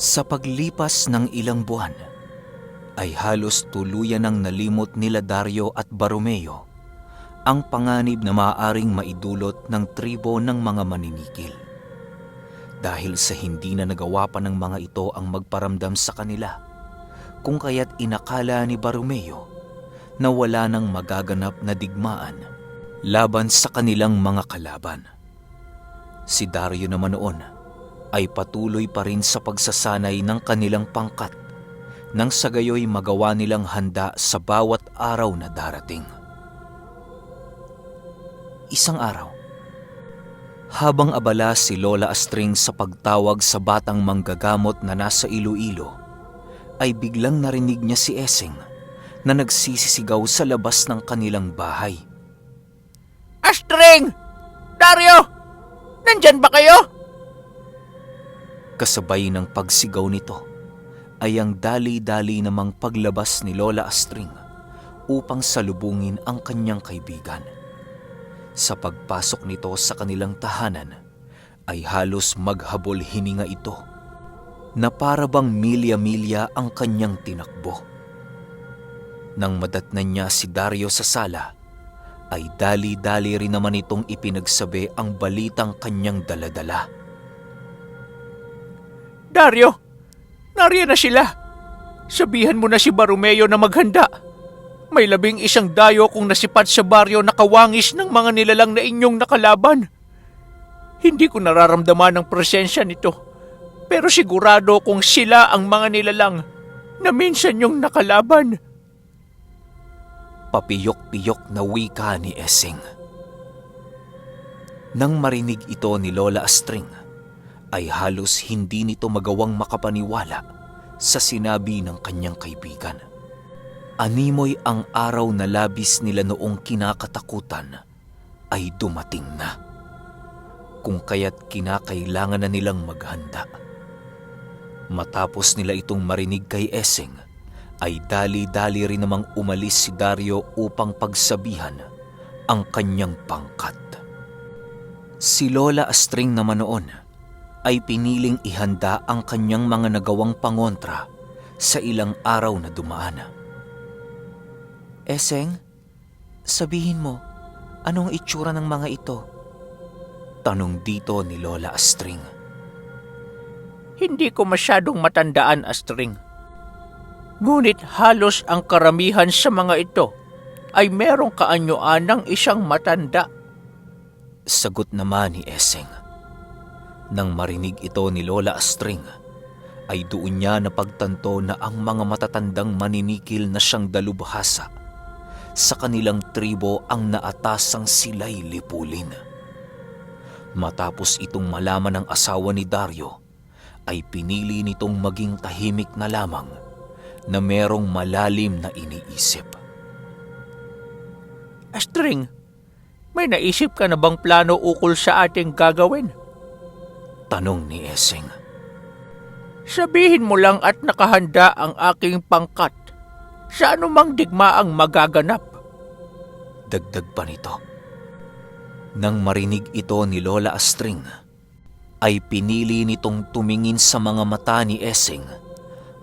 Sa paglipas ng ilang buwan, ay halos tuluyan ng nalimot nila Dario at Baromeo ang panganib na maaaring maidulot ng tribo ng mga maninikil. Dahil sa hindi na nagawa pa ng mga ito ang magparamdam sa kanila, kung kaya't inakala ni Baromeo na wala nang magaganap na digmaan laban sa kanilang mga kalaban. Si Dario naman noon ay patuloy pa rin sa pagsasanay ng kanilang pangkat nang sa gayoy magawa nilang handa sa bawat araw na darating. Isang araw, habang abala si Lola Astring sa pagtawag sa batang manggagamot na nasa Iloilo, ay biglang narinig niya si Eseng na nagsisisigaw sa labas ng kanilang bahay. Astring! Dario! Nandyan ba kayo? Kasabay ng pagsigaw nito ay ang dali-dali namang paglabas ni Lola Astring upang salubungin ang kanyang kaibigan. Sa pagpasok nito sa kanilang tahanan ay halos maghabol hininga ito na para bang milya-milya ang kanyang tinakbo. Nang madatnan niya si Dario sa sala, ay dali-dali rin naman itong ipinagsabi ang balitang kanyang daladala. Dario! Nariyan na sila! Sabihan mo na si Baromeo na maghanda. May 11 dayo kung nasipat sa baryo na kawangis ng mga nilalang na inyong nakalaban. Hindi ko nararamdaman ang presensya nito, pero sigurado kung sila ang mga nilalang na minsan yung nakalaban. Papiyok-piyok na wika ni Eseng. Nang marinig ito ni Lola Astring, ay halos hindi nito magawang makapaniwala sa sinabi ng kanyang kaibigan. Animoy ang araw na labis nila noong kinakatakutan ay dumating na, kung kaya't kinakailangan na nilang maghanda. Matapos nila itong marinig kay Eseng, ay dali-dali rin namang umalis si Dario upang pagsabihan ang kanyang pangkat. Si Lola Astring naman noon ay piniling ihanda ang kanyang mga nagawang pangontra sa ilang araw na dumaan. Eseng, sabihin mo, anong itsura ng mga ito? Tanong dito ni Lola Astring. Hindi ko masyadong matandaan, Astring. Ngunit halos ang karamihan sa mga ito ay merong kaanyuan ng isang matanda. Sagot naman ni Eseng. Nang marinig ito ni Lola Astring, ay doon niya napagtanto na ang mga matatandang maninikil na siyang dalubhasa sa kanilang tribo ang naatasang sila'y lipulin. Matapos itong malaman ng asawa ni Dario, ay pinili nitong maging tahimik na lamang na merong malalim na iniisip. Astring, may naisip ka na bang plano ukol sa ating gagawin? Tanong ni Eseng. Sabihin mo lang at nakahanda ang aking pangkat sa anumang digmaang magaganap. Dagdag pa nito. Nang marinig ito ni Lola Astring, ay pinili nitong tumingin sa mga mata ni Eseng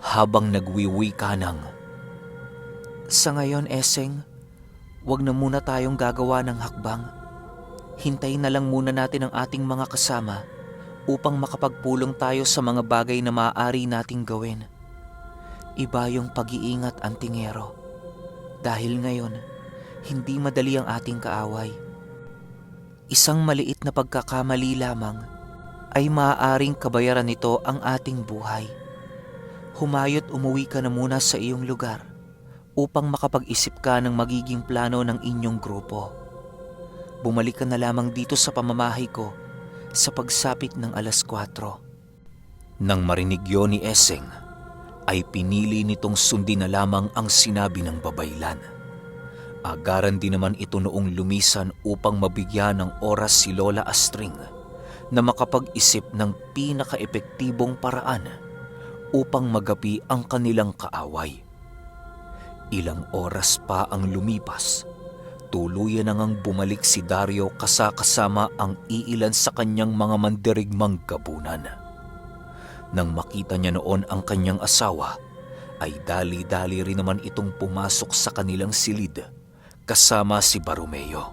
habang nagwiwika ng, "Sa ngayon, Eseng, wag na muna tayong gagawa ng hakbang. Hintayin na lang muna natin ang ating mga kasama upang makapagpulong tayo sa mga bagay na maaari nating gawin. Iba yung pag-iingat, Antingero. Dahil ngayon, hindi madali ang ating kaaway. Isang maliit na pagkakamali lamang ay maaaring kabayaran nito ang ating buhay. Humayot umuwi ka na muna sa iyong lugar upang makapag-isip ka ng magiging plano ng inyong grupo. Bumalik ka na lamang dito sa pamamahay ko sa pagsapit ng 4:00. Nang marinig yun ni Eseng, ay pinili nitong sundin na lamang ang sinabi ng babaylan. Agaran din naman ito noong lumisan upang mabigyan ng oras si Lola Astring na makapag-isip ng pinaka-epektibong paraan upang magapi ang kanilang kaaway. Ilang oras pa ang lumipas, tuluyan na ngang bumalik si Dario kasama ang iilan sa kanyang mga mandirigmang gabunan. Nang makita niya noon ang kanyang asawa, ay dali-dali rin naman itong pumasok sa kanilang silid kasama si Baromeo.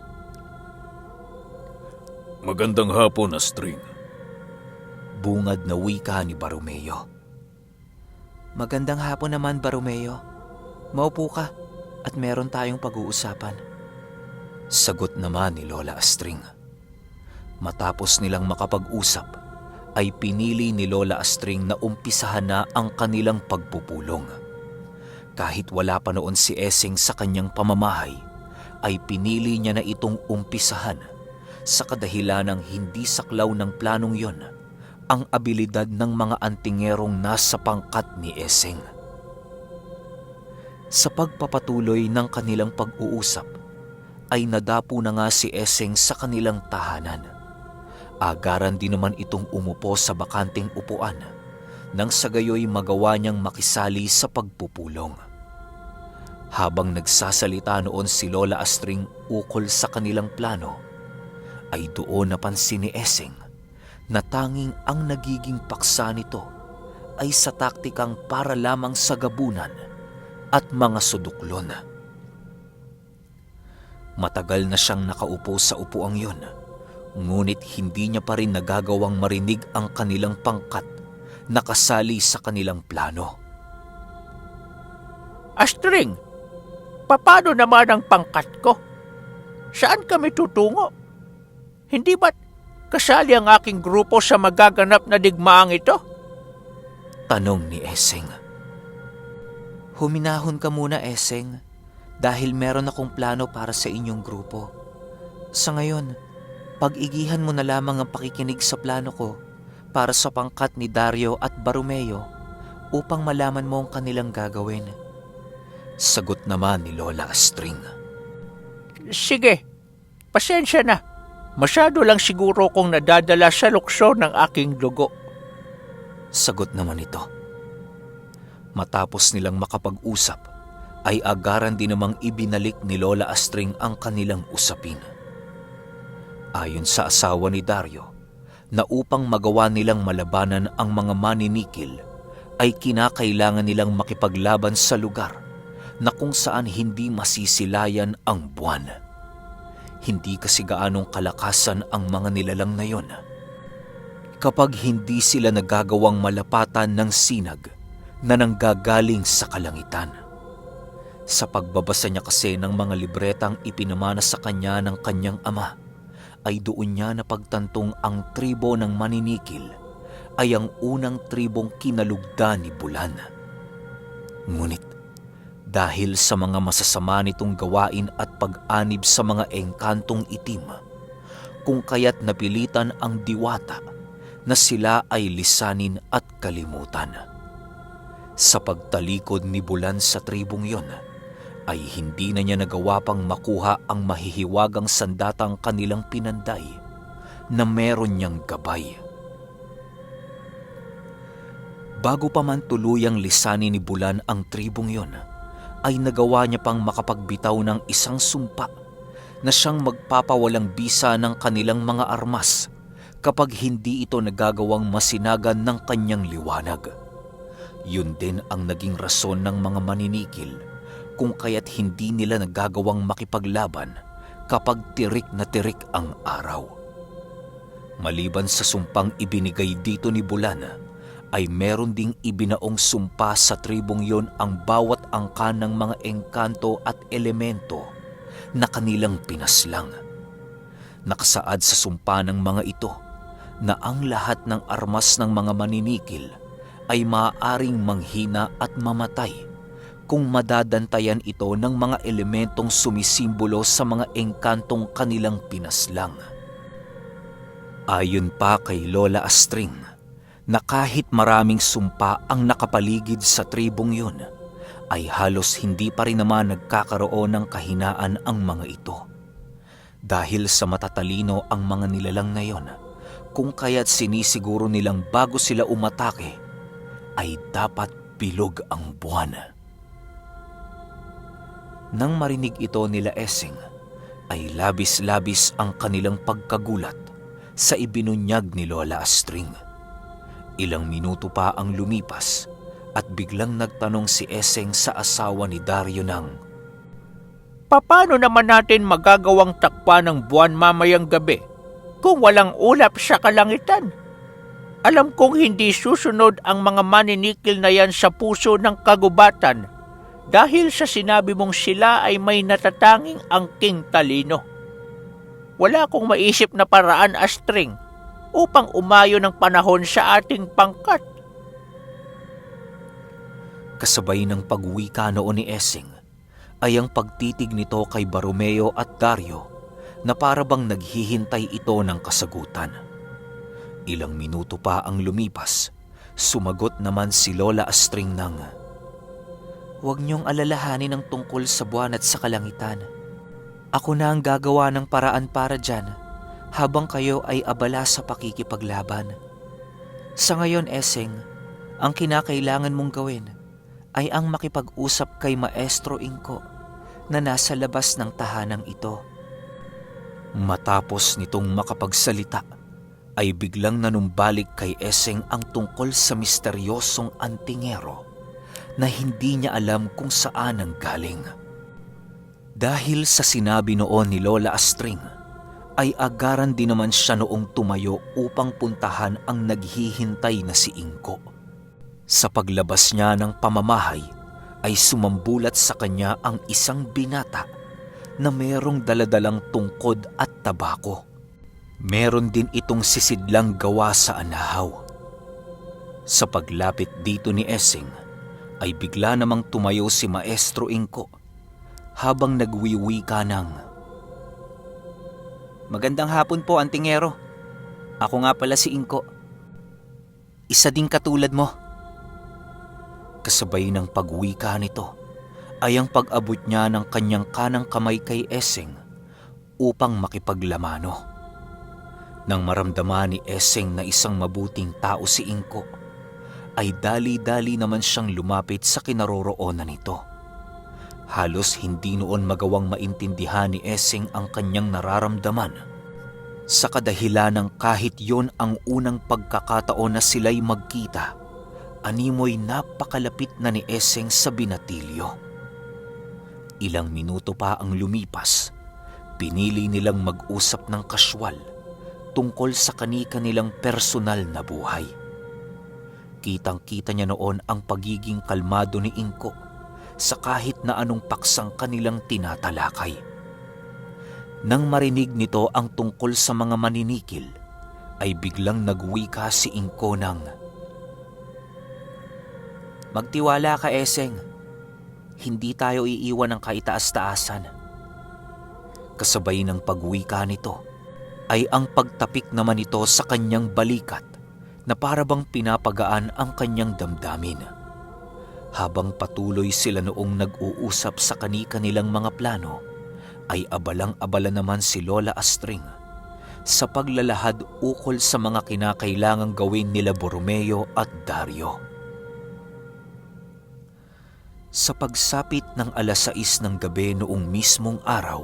Magandang hapon, Astring. Bungad na wika ni Baromeo. Magandang hapon naman, Baromeo. Maupo ka at meron tayong pag-uusapan. Sagot naman ni Lola Astring. Matapos nilang makapag-usap, ay pinili ni Lola Astring na umpisahan na ang kanilang pagpupulong. Kahit wala pa noon si Esing sa kanyang pamamahay, ay pinili niya na itong umpisahan sa kadahilan ng hindi saklaw ng planong yon ang abilidad ng mga antingerong nasa pangkat ni Esing. Sa pagpapatuloy ng kanilang pag-uusap, ay nadapo na nga si Esing sa kanilang tahanan. Agaran din naman itong umupo sa bakanting upuan nang sa gayoy magawa niyang makisali sa pagpupulong. Habang nagsasalita noon si Lola Astring ukol sa kanilang plano, ay doon napansin ni Esing na tanging ang nagiging paksa nito ay sa taktikang para lamang sa gabunan at mga suduklon. Matagal na siyang nakaupo sa upuang yon, ngunit hindi niya pa rin nagagawang marinig ang kanilang pangkat na kasali sa kanilang plano. Astring, paano naman ang pangkat ko? Saan kami tutungo? Hindi ba't kasali ang aking grupo sa magaganap na digmaang ito? Tanong ni Esing. Huminahon ka muna, Eseng, dahil meron akong plano para sa inyong grupo. Sa ngayon, pag-igihan mo na lamang ang pakikinig sa plano ko para sa pangkat ni Dario at Baromeo upang malaman mo ang kanilang gagawin. Sagot naman ni Lola Astring. Sige, pasensya na. Masyado lang siguro kong nadadala sa lukso ng aking dugo. Sagot naman ito. Matapos nilang makapag-usap, ay agaran din namang ibinalik ni Lola Astring ang kanilang usapin. Ayon sa asawa ni Dario, na upang magawa nilang malabanan ang mga maninikil, ay kinakailangan nilang makipaglaban sa lugar na kung saan hindi masisilayan ang buwan. Hindi kasi gaanong kalakasan ang mga nilalang na yon. Kapag hindi sila nagagawang malapatan ng sinag na nanggagaling sa kalangitan. Sa pagbabasa niya kasi ng mga libretang ipinamana sa kanya ng kanyang ama, ay doon niya napagtantong ang tribo ng maninikil ay ang unang tribong kinalugda ni Bulan. Ngunit dahil sa mga masasama nitong gawain at pag-anib sa mga engkantong itim, kung kaya't napilitan ang diwata na sila ay lisanin at kalimutan. Sa pagtalikod ni Bulan sa tribong yon, ay hindi na niya nagawa pang makuha ang mahihiwagang sandatang kanilang pinanday na meron niyang gabay. Bago pa man tuluyang lisanin ni Bulan ang tribong yon, ay nagawa niya pang makapagbitaw ng isang sumpa na siyang magpapawalang bisa ng kanilang mga armas kapag hindi ito nagagawang masinagan ng kanyang liwanag. Yun din ang naging rason ng mga maninikil kung kaya't hindi nila nagagawang makipaglaban kapag tirik na tirik ang araw. Maliban sa sumpang ibinigay dito ni Bulan, ay meron ding ibinaong sumpa sa tribong yon ang bawat angkan ng mga engkanto at elemento na kanilang pinaslang. Nakasaad sa sumpa ng mga ito na ang lahat ng armas ng mga maninikil ay maaaring manghina at mamatay kung madadantayan ito ng mga elementong sumisimbolo sa mga engkantong kanilang pinaslang. Ayon pa kay Lola Astring, na kahit maraming sumpa ang nakapaligid sa tribong yun, ay halos hindi pa rin naman nagkakaroon ng kahinaan ang mga ito. Dahil sa matatalino ang mga nilalang na yon, kung kaya't sinisiguro nilang bago sila umatake, ay dapat bilog ang buwan. Nang marinig ito nila Esing, ay labis-labis ang kanilang pagkagulat sa ibinunyag ni Lola Astring. Ilang minuto pa ang lumipas at biglang nagtanong si Eseng sa asawa ni Dario ng, Paano naman natin magagawang takpa ng buwan mamayang gabi kung walang ulap sa kalangitan? Alam kong hindi susunod ang mga maninikil na yan sa puso ng kagubatan dahil sa sinabi mong sila ay may natatanging angking talino. Wala akong maisip na paraan, Astring, upang umayo ng panahon sa ating pangkat. kasabay ng pagwika noon ni Eseng, ay ang pagtitig nito kay Baromeo at Dario na parabang naghihintay ito ng kasagutan. Ilang minuto pa ang lumipas, sumagot naman si Lola Astring ng, Huwag niyong alalahanin ang tungkol sa buwan at sa kalangitan. Ako na ang gagawa ng paraan para dyan habang kayo ay abala sa pakikipaglaban. Sa ngayon, Eseng, ang kinakailangan mong gawin ay ang makipag-usap kay Maestro Inko na nasa labas ng tahanang ito. Matapos nitong makapagsalita, ay biglang nanumbalik kay Eseng ang tungkol sa misteryosong antingero na hindi niya alam kung saan ang galing. Dahil sa sinabi noon ni Lola Astring, ay agaran din naman siya noong tumayo upang puntahan ang naghihintay na si Inko. Sa paglabas niya ng pamamahay, ay sumambulat sa kanya ang isang binata na merong daladalang tungkod at tabako. Meron din itong sisidlang gawa sa anahaw. Sa paglapit dito ni Eseng, ay bigla namang tumayo si Maestro Inko habang nagwiwika ng, Magandang hapon po, Antingero. Ako nga pala si Inko. Isa ding katulad mo. Kasabay ng pagwika nito, ay ang pag-abot niya ng kanyang kanang kamay kay Eseng upang makipaglamano. Nang maramdaman ni Eseng na isang mabuting tao si Inko, ay dali-dali naman siyang lumapit sa kinaroroonan nito. Halos hindi noon magawang maintindihan ni Eseng ang kanyang nararamdaman, sa kadahilan ng kahit yon ang unang pagkakataon na sila'y magkita, animoy napakalapit na ni Eseng sa binatilyo. Ilang minuto pa ang lumipas, pinili nilang mag-usap ng kaswal tungkol sa kani-kanilang personal na buhay. Kitang-kita niya noon ang pagiging kalmado ni Inko sa kahit na anong paksang kanilang tinatalakay. Nang marinig nito ang tungkol sa mga maninikil, ay biglang nagwika si Inko ng, Magtiwala ka, Eseng. Hindi tayo iiwan ng kaitaas-taasan. Kasabay ng pagwika nito, ay ang pagtapik naman ito sa kanyang balikat na parabang pinapagaan ang kanyang damdamin. Habang patuloy sila noong nag-uusap sa kani-kanilang mga plano, ay abalang-abala naman si Lola Astring sa paglalahad ukol sa mga kinakailangang gawin nila Borromeo at Dario. Sa pagsapit ng 6:00 ng gabi noong mismong araw,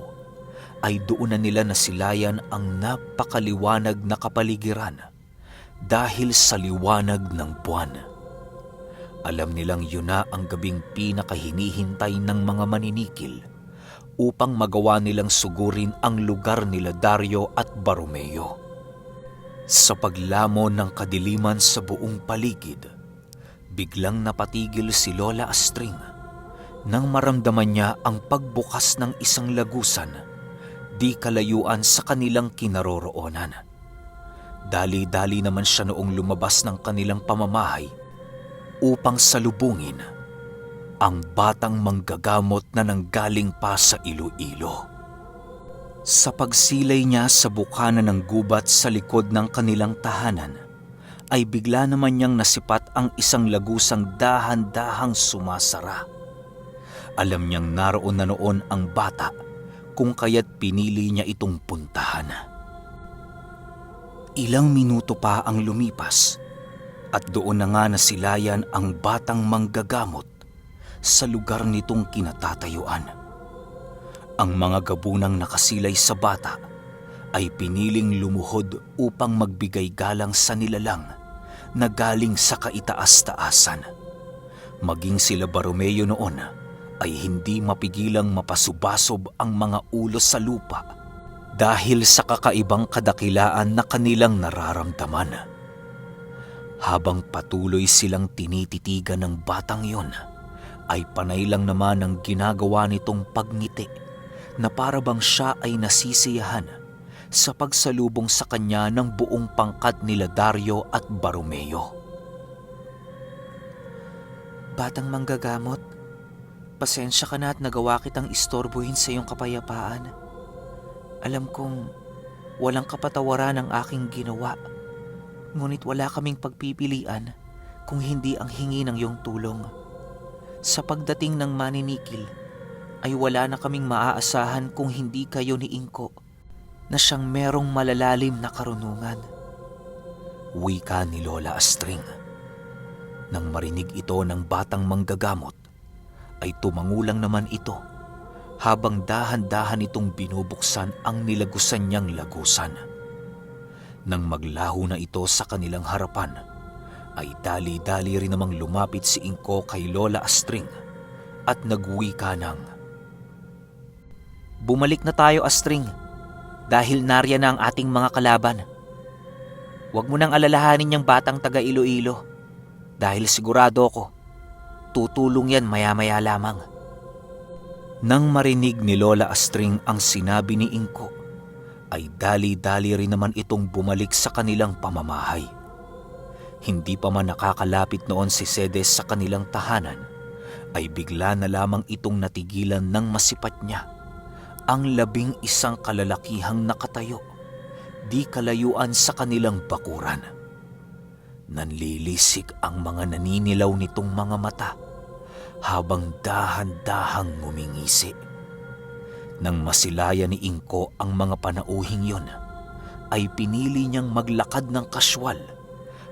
ay doon na nila nasilayan ang napakaliwanag na kapaligiran dahil sa liwanag ng buwan. Alam nilang yun na ang gabing pinakahinihintay ng mga maninikil upang magawa nilang sugurin ang lugar nila Dario at Baromeo. Sa paglamon ng kadiliman sa buong paligid, biglang napatigil si Lola Astring nang maramdaman niya ang pagbukas ng isang lagusan di kalayuan sa kanilang kinaroroonan. Dali-dali naman siya noong lumabas ng kanilang pamamahay upang salubungin ang batang manggagamot na nanggaling pa sa Iloilo. Sa pagsilay niya sa bukana ng gubat sa likod ng kanilang tahanan, ay bigla naman niyang nasipat ang isang lagusang dahan-dahang sumasara. Alam niyang naroon na noon ang bata, kung kaya't pinili niya itong puntahan. Ilang minuto pa ang lumipas at doon na nga nasilayan ang batang manggagamot sa lugar nitong kinatatayuan. Ang mga gabunang nakasilay sa bata ay piniling lumuhod upang magbigay galang sa nilalang na galing sa kaitaas-taasan. Maging sila Baromeo noon ay hindi mapigilang mapasubasob ang mga ulo sa lupa dahil sa kakaibang kadakilaan na kanilang nararamdaman. Habang patuloy silang tinititigan ng batang yon, ay panay lang naman ang ginagawa nitong pagngiti na para bang siya ay nasisiyahan sa pagsalubong sa kanya ng buong pangkat nila Dario at Baromeo. Batang manggagamot, pasensya ka na at nagawa kitang istorbohin sa iyong kapayapaan. Alam kong walang kapatawaran ang aking ginawa, ngunit wala kaming pagpipilian kung hindi ang hingi ng iyong tulong. Sa pagdating ng maninikil, ay wala na kaming maaasahan kung hindi kayo ni Inko na siyang merong malalalim na karunungan. Wika ni Lola Astring. Nang marinig ito ng batang manggagamot, ay tumangulang naman ito habang dahan-dahan itong binubuksan ang nilagusan niyang lagusan. Nang maglaho na ito sa kanilang harapan, ay dali-dali rin namang lumapit si Inko kay Lola Astring at nagwika ng, Bumalik na tayo, Astring, dahil nariyan na ang ating mga kalaban. Huwag mo nang alalahanin yung batang taga Iloilo, dahil sigurado ko, tutulong yan maya-maya lamang. Nang marinig ni Lola Astring ang sinabi ni Inko, ay dali-dali rin naman itong bumalik sa kanilang pamamahay. Hindi pa man nakakalapit noon si Cedes sa kanilang tahanan, ay bigla na lamang itong natigilan ng masipat niya ang 11 kalalakihang nakatayo, di kalayuan sa kanilang bakuran. Nanlilisik ang mga naninilaw nitong mga mata habang dahan-dahang ngumingisi. Nang masilaya ni Inko ang mga panauhing yon, ay pinili niyang maglakad ng kaswal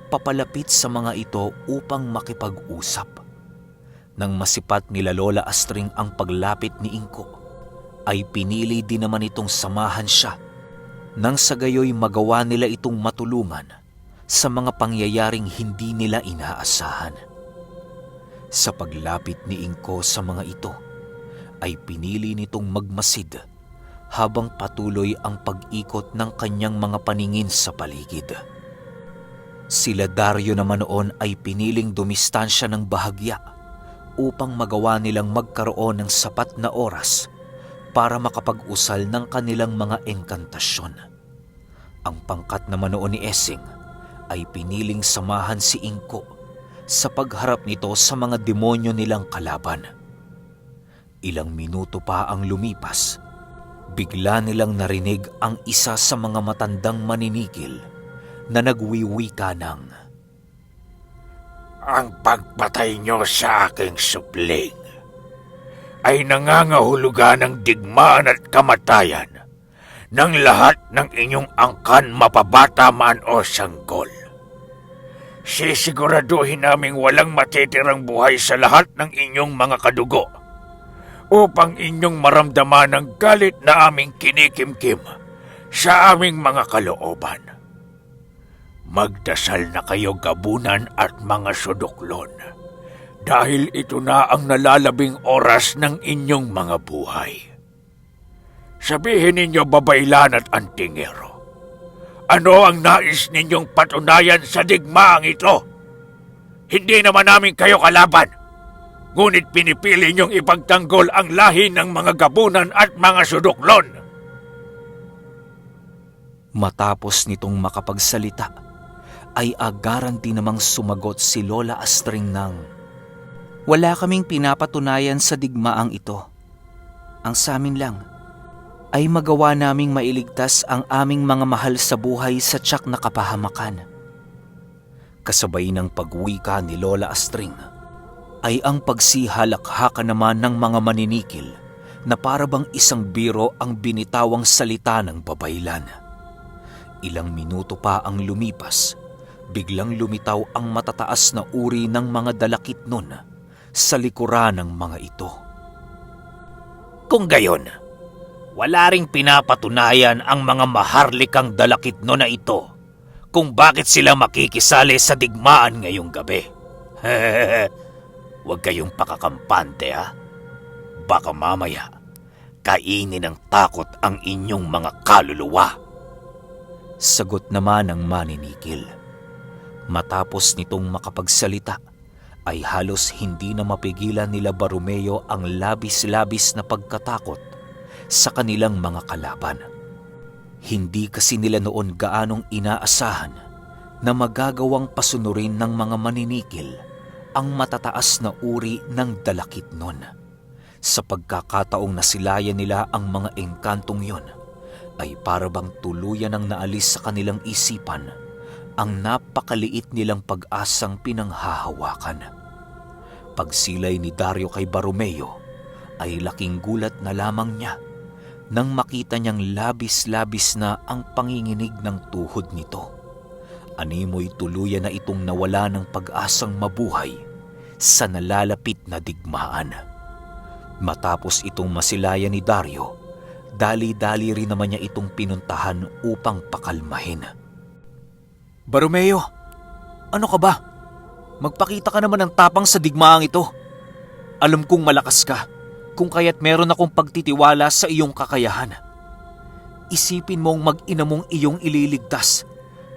papalapit sa mga ito upang makipag-usap. Nang masipat nila Lola Astring ang paglapit ni Inko, ay pinili din naman itong samahan siya nang sa gayoy magawa nila itong matulungan sa mga pangyayaring hindi nila inaasahan. Sa paglapit ni Inko sa mga ito, ay pinili nitong magmasid habang patuloy ang pag-ikot ng kanyang mga paningin sa paligid. Sila Dario naman noon ay piniling dumistansya ng bahagya upang magawa nilang magkaroon ng sapat na oras para makapag-usal ng kanilang mga engkantasyon. Ang pangkat naman noon ni Essing ay piniling samahan si Inko sa pagharap nito sa mga demonyo nilang kalaban. Ilang minuto pa ang lumipas, bigla nilang narinig ang isa sa mga matandang maninigil na nagwiwika ng, Ang pagpatay niyo sa aking supling ay nangangahulugan ng digmaan at kamatayan ng lahat ng inyong angkan, mapabata man o sanggol. Sisiguraduhin naming walang matitirang buhay sa lahat ng inyong mga kadugo upang inyong maramdaman ang galit na aming kinikimkim sa aming mga kalooban. Magdasal na kayo, gabunan at mga suduklon, dahil ito na ang nalalabing oras ng inyong mga buhay. Sabihin ninyo, babaylan at antingero, ano ang nais ninyong patunayan sa digmaang ito? Hindi naman namin kayo kalaban, ngunit pinipili ninyong ipagtanggol ang lahi ng mga gabunan at mga suduklon. Matapos nitong makapagsalita, ay agaran din namang sumagot si Lola Astring ng, Wala kaming pinapatunayan sa digmaang ito. Ang samin lang ay magawa naming mailigtas ang aming mga mahal sa buhay sa tiyak na kapahamakan. Kasabay ng pagwika ni Lola Astring, ay ang pagsihalakhakan naman ng mga maninikil na parabang isang biro ang binitawang salita ng babaylan. Ilang minuto pa ang lumipas, biglang lumitaw ang matataas na uri ng mga dalakit nun sa likuran ng mga ito. Kung gayon, wala ring pinapatunayan ang mga maharlikang dalakit no na ito kung bakit sila makikisali sa digmaan ngayong gabi. Huwag kayong pakakampante ha. Baka mamaya, kainin ng takot ang inyong mga kaluluwa. Sagot naman ng maninikil. Matapos nitong makapagsalita, ay halos hindi na mapigilan nila Barumeo ang labis-labis na pagkatakot sa kanilang mga kalaban. Hindi kasi nila noon gaanong inaasahan na magagawang pasunurin ng mga maninikil ang matataas na uri ng dalakit nun. Sa pagkakataong nasilayan nila ang mga engkantong yon, ay parabang tuluyan ang naalis sa kanilang isipan ang napakaliit nilang pag-asang pinanghahawakan. Pagsilay ni Dario kay Barumeo, ay laking gulat na lamang niya nang makita niyang labis-labis na ang panginginig ng tuhod nito. Animoy tuluyan na itong nawala ng pag-asang mabuhay sa nalalapit na digmaan. Matapos itong masilayan ni Dario, dali-dali rin naman niya itong pinuntahan upang pakalmahin. Barumeo, ano ka ba? Magpakita ka naman ng tapang sa digmaang ito. Alam kong malakas ka, kung kaya't meron akong pagtitiwala sa iyong kakayahan. Isipin mong mag-ina mong iyong ililigtas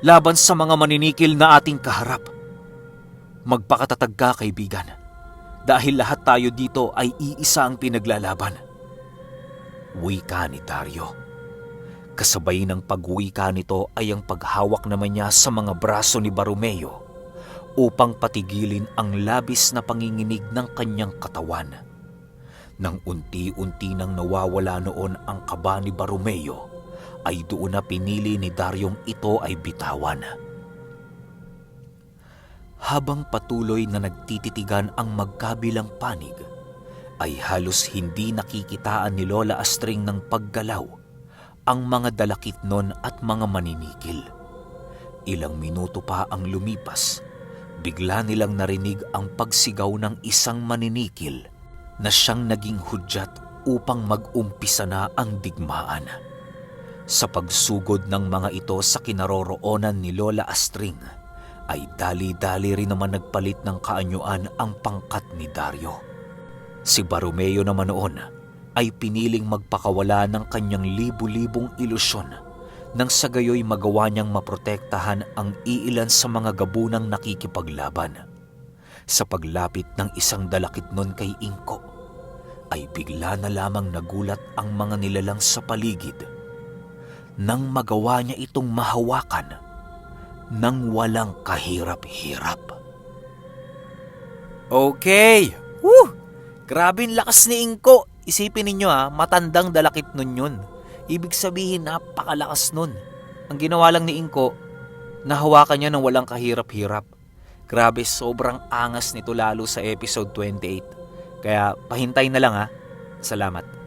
laban sa mga maninikil na ating kaharap. Magpakatatag ka, kaibigan, dahil lahat tayo dito ay iisa ang pinaglalaban. Wika ni Dario. Kasabay ng pagwika nito ay ang paghawak naman niya sa mga braso ni Barumeo upang patigilin ang labis na panginginig ng kanyang katawan. Nang unti-unti nang nawawala noon ang kaba ni Barumeo, ay doon na pinili ni Daryong ito ay bitawan. Habang patuloy na nagtititigan ang magkabilang panig, ay halos hindi nakikitaan ni Lola Astring ng paggalaw ang mga dalakit nun at mga maninikil. Ilang minuto pa ang lumipas, bigla nilang narinig ang pagsigaw ng isang maninikil na siyang naging hudyat upang mag-umpisa na ang digmaan. Sa pagsugod ng mga ito sa kinaroroonan ni Lola Astring, ay dali-dali rin naman nagpalit ng kaanyuan ang pangkat ni Dario. Si Barumeo naman noon ay piniling magpakawala ng kanyang libu-libong ilusyon nang sa gayoy magawa niyang maprotektahan ang iilan sa mga gabunang nakikipaglaban. Sa paglapit ng isang dalakit nun kay Inko, ay bigla na lamang nagulat ang mga nilalang sa paligid nang magawa niya itong mahawakan nang walang kahirap-hirap. Okay! Woo! Grabing lakas ni Inko. Isipin ninyo matandang dalakit nun yun. Ibig sabihin napakalakas nun. Ang ginawa lang ni Inko, nahawakan niya ng walang kahirap-hirap. Grabe, sobrang angas nito lalo sa episode 28. Kaya pahintay na lang Salamat.